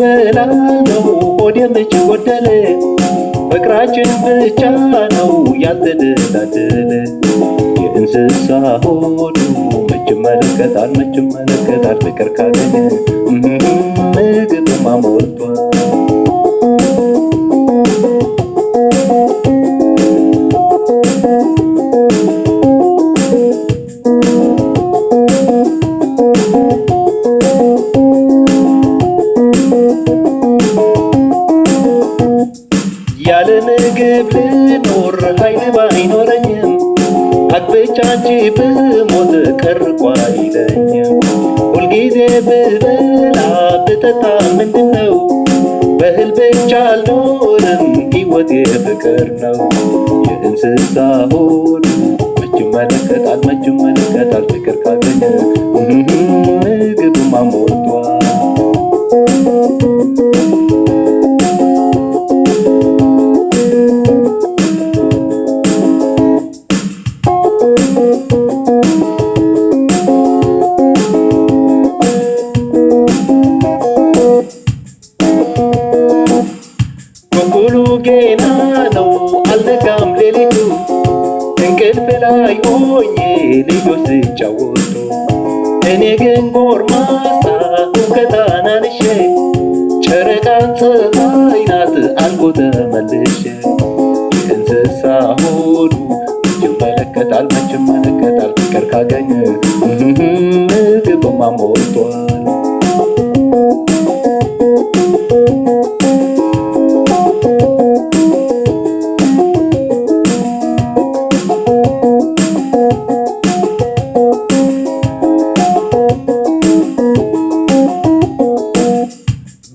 በላለው ሆዴ መች ጎደለ፣ ፍቅራችን ብቻ ነው ያልተደላደለ። የእንስሳ ሆዱ መች ይመለከታል መች ይመለከታል ፍቅር ካገኘ ምግብማ ሞልቷል። ያለ ምግብ ልኖር ኃይል ባይኖረኝም አግብቻ አንቺ ብሞት ቅር እኮ አይለኝም። ሁልጊዜ ብበላ ብጠጣ ምንድነው? በእህል ብቻ አልኖርም ሕይወቴ ፍቅር ነው። የእንስሳ ሆዱ መች ይመለከታል መች ይመለከታል ፍቅር ካገኘ ምግብማ ሞልቷል። ኩኩሉ ጌና ነው አልነጋም ሌሊቱ፣ እንቅልፍ ላይ ሆኜ ልጆች ሲጫወቱ፣ እኔ ግን ጎርማሳ ከታናንሼ ጨረቃን ፀሐይ ናት አልኩ ተመልሼ። የእንስሳ ሆዱ መች ይመለከታል መች ይመለከታል ፍቅር ካገኘ ምግብማ ሞልቷል።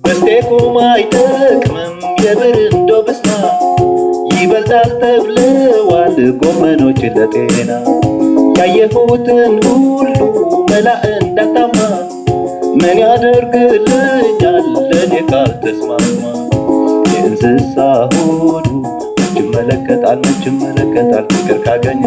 በስቴኩም አይጠቅምም የብርንዶ ብስና፣ ይበልጣል ተብለዋል ጎመኖች ለጤና። ያየሁትን ሁሉ መላ እንዳታማ፣ ምን ያደርግልኛል ለኔ ካልተስማማ። የእንስሳ ሆዱ መች ይመለከታል መች ይመለከታል ፍቅር ካገኘ